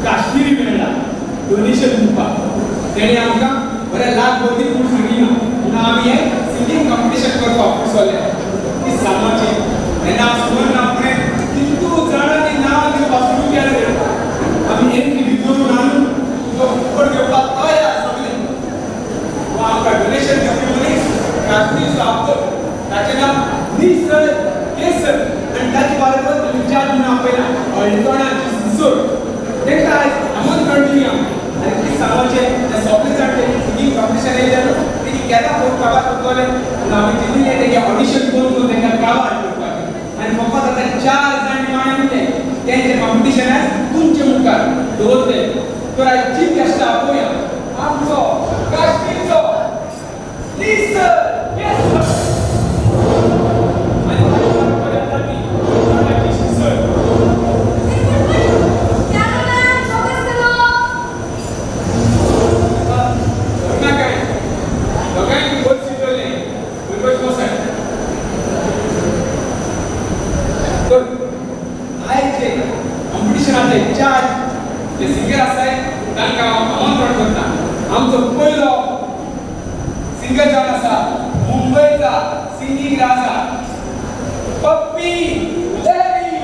काश्मिरी मेळ्ळा डोनेशन दिवपाक. तेणे आमकां बरें लाख भरती पूण सांगिना म्हणून आमी हें सिंगींग कॉम्पिटिशन करपाक उसोलें. ती सांगपाची तेन्ना हांव खबर ना फुडें कितू जाणांनी नांव दिवपाक सुरू केलें. आमी एंट्री करून हाडून तुजो फुकट घेवपाक तयार सगळे. हो आमकां डोनेशन दिवपी मनीस काश्मीरचो आपतो, ताचें नांव निसर केसर आनी ताचे बाराबर विचार म्हणून आपयला हळदोणाची सिसोड. तांकां आयज आमंत्रण दिवया. आनी कितें सांगपाचें, ते सगळे जाण ते सिंगींग कॉम्पिटिशन येयले तेणी केदा फोन काबार करतले पूण आमी चिंतिल्लें तेगे ऑडिशन करून तांकां काबार करपाचें. आनी फकत आतां चार जाण निमाणे उरले, तेंचें कॉम्पिटिशन आयज तुमचे मुखार दवरतले. तर आयज चीफ गेस्ट आपोवया आमचो काश्मीरचो निसर केसर आनी ताची सिसोड. पियानो मॅन, फोकस करो. नाकाय दोगांय बोथ शिकवले बस बसाय. तर आयचे कॉम्पिटिशनाचे चार जे सिंगर आसाय तांकां हांव आमंत्रण करता. आमचो पयलो सिंगर जावन आसा मुंबयचा सिंगींग राजा पप्पी लहरी.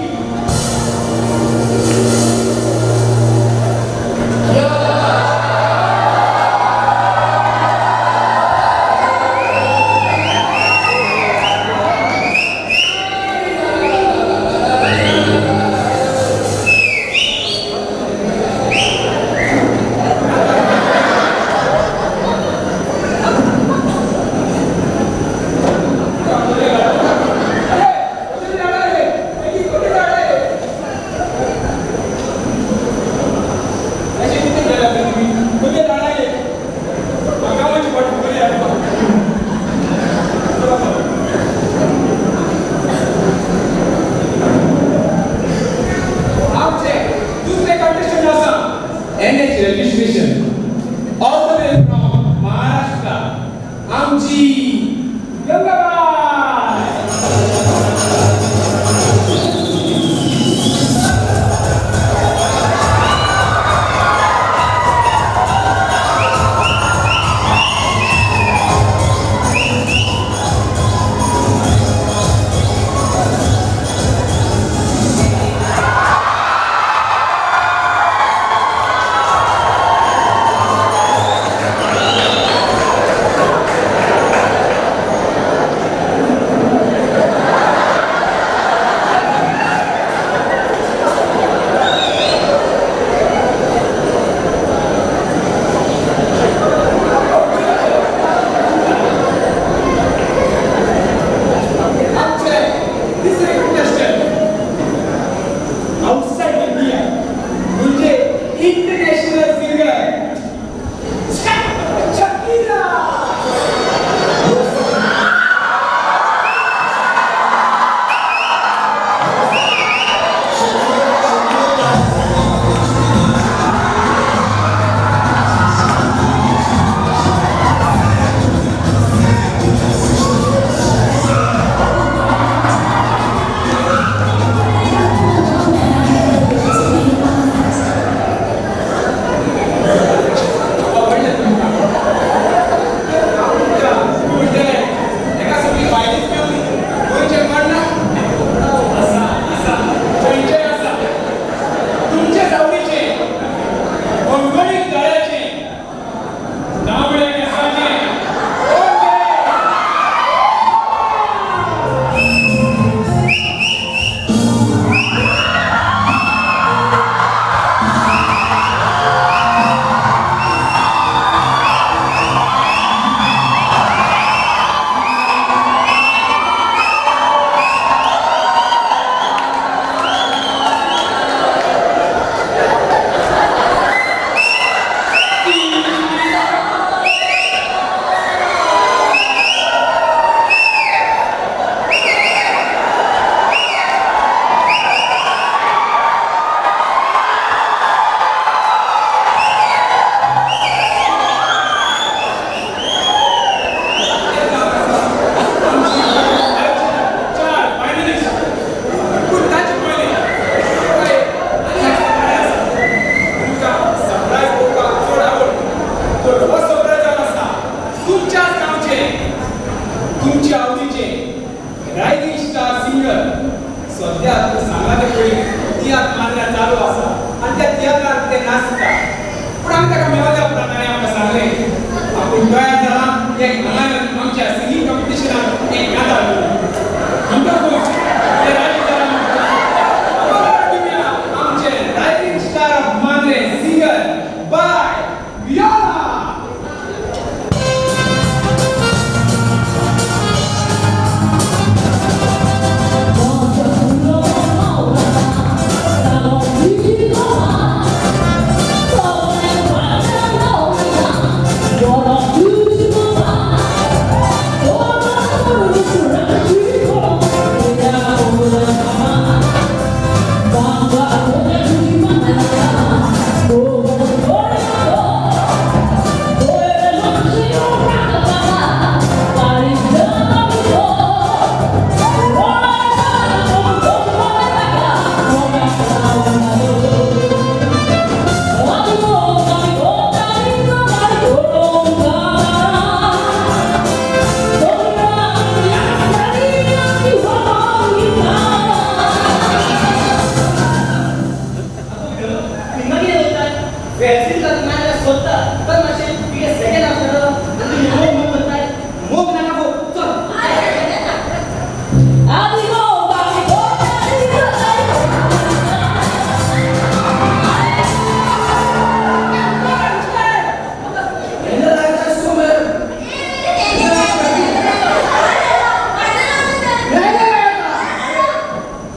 अरे, कुठे जाणार आहे? कुठे जाणार आहे? अशें कितें केलां तें तुमी? खंय जाणार आहे? म्हाका वचूं पडटा खंय हाडपाक. आमचे दुसरे कंटेस्टंट आसा NH registration, all the way from Maharashtra, आमची गंगाबाई. नाचता. पूण आमी ताका मेळ्ळ्या उपरांत ताणें आमकां सांगलें आपूण तयार जाला एक हांगा आमच्या सिंगींग कॉम्पिटिशनाक एक गाता म्हणटकूच ते राजी जाला. आमचे rising star of Mandrem singer by Viola. मागीर वॅक्सिन नाजाल्यार सोदता तर मातशें तुगे सेकंड आसतलो आनी तुमी मोग मोग करताय मोग नाका गो चल.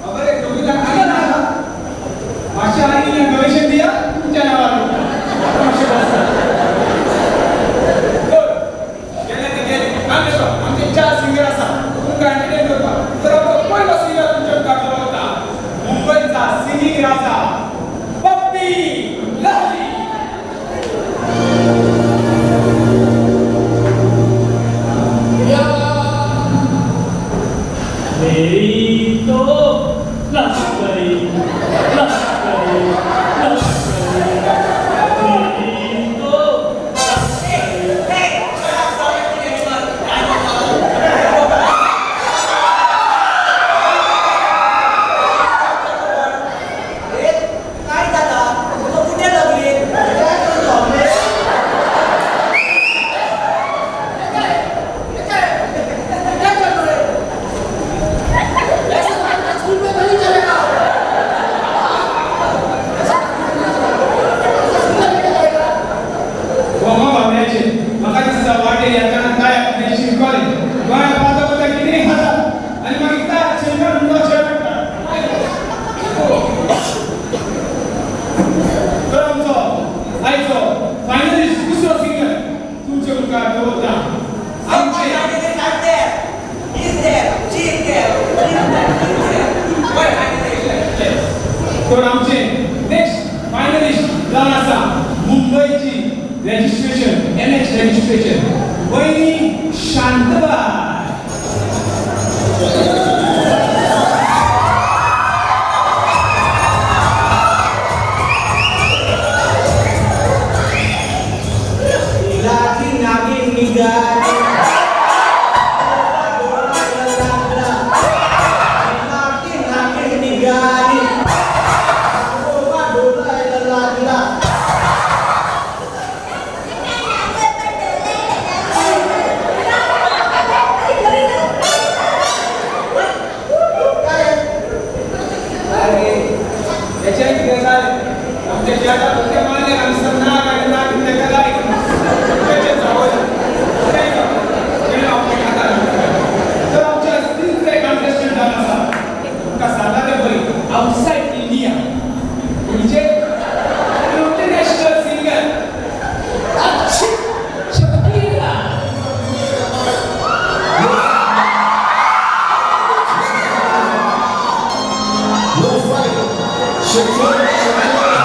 खबर आहे तुम्ही मातशें आनी डोनेशन दिया तुमच्या नांवार. मातशें बसता. तर गेले ते गेले. आमचे आमचे चार सिंगर आसा तुमकां एंटरटेन करपाक. तर आमचो पयलो सिंगर तुमच्या मुखार दवरता, मुंबयचा सिंगींग राजा पप्पी लहरी. मेरी तो लश्करी लश्करी लश्करी मेरी तो लश्करी. काय जाता तुका कुठे लागली काय करतो? क्या कर रहे हो? ऐसे स्कूल में नहीं चलेगा. ऐसे स्कूल में नहीं चलेगा. गोमा बांगड्याचे म्हाका दिसता वाटेर येतना काय आपणे शिकवले गोंया पावता पावता कितेंय खाता आनी मागीर काय सिंगर म्हणून अशें पडटा. तर आमचो आयचो फायनलिस्ट दुसरो सिंगर तुमचे मुखार दवरता आमचे He's there, she's there, he's there, he's there. Why Yes. तर आमचे नेक्स्ट फायनलिस्ट जावन आसा मुंबयची रजिस्ट्रेशन एमएच रजिस्ट्रेशन वयनी शांतबाय. लागी नागिन निघाली, लागला. लागी नागिन निघाली, आजोबा डोलायला लागला. काय? अरे त्याच्या कितें जालें आमच्या शेताक ते मारले आनी नाग आनी नाग ताका लायक तेचें चावलें. तर आमच्या तिसरे कंटेस्टंट जावन आसा तुमकां सांगला ते पळय आउटसायड इंडिया म्हणजे international singer Shakira. No fighter. Shakira, Shakira.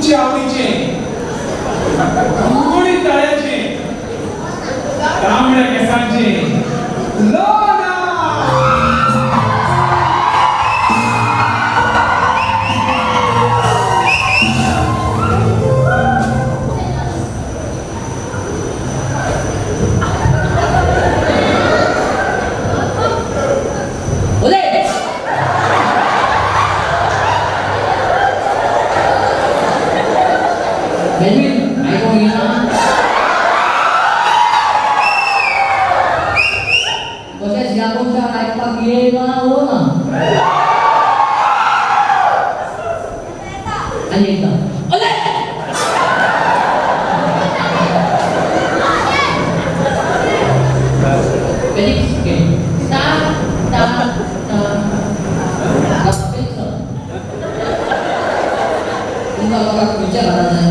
तुमचे आवडीचे गुळगुळीत ताळ्याचे तांबड्या केसांचे लोना. ओले बेंजामिन आयकोंक येना कशें सियाकोमच्या आयकपाक येना वो ना आनी एकदां ओले Felix, okay. Ta, ta, ta. Felix. तुमकां लोकांक खंयच्या घरांत जाय?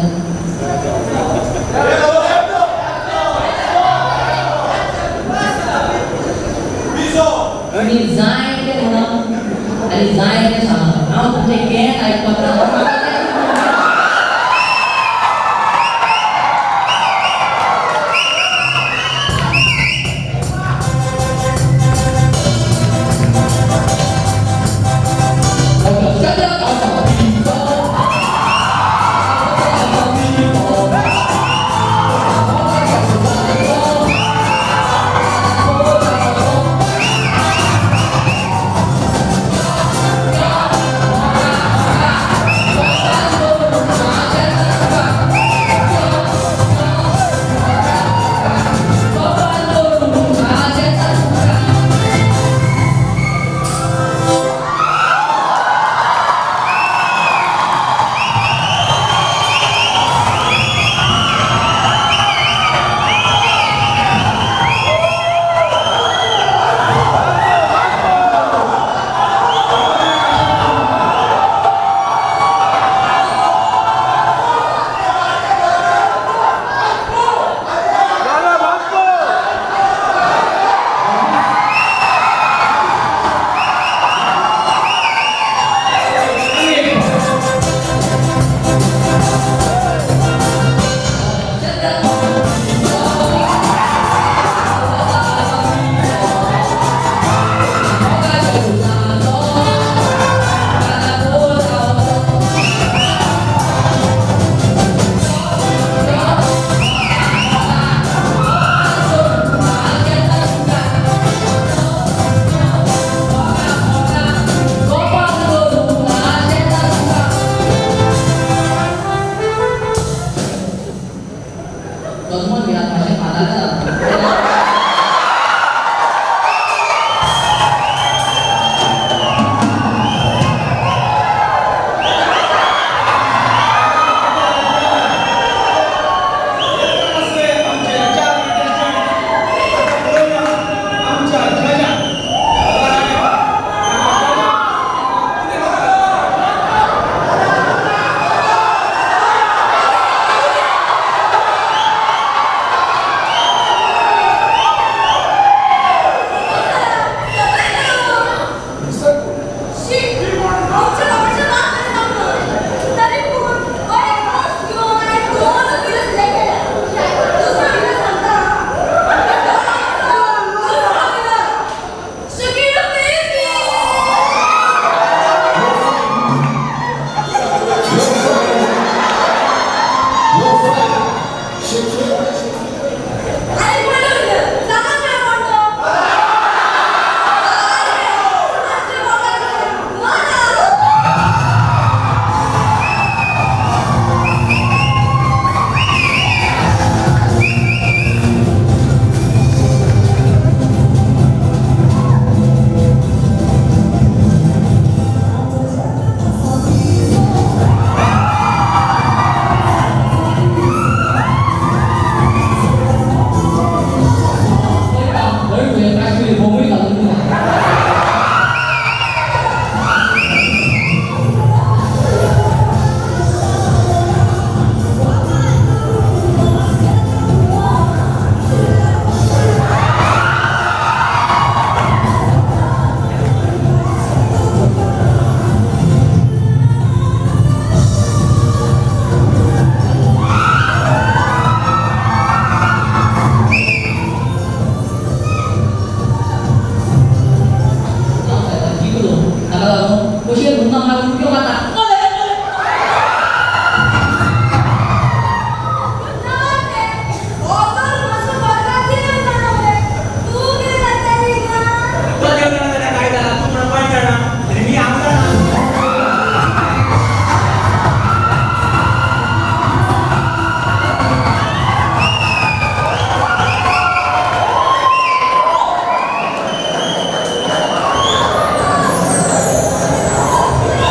तुमी जाय तें म्हणा आनी जाय तें सांगा. हांव तुमचें केन्ना आयकपाक ना. म्हाका तें Okay, shut up.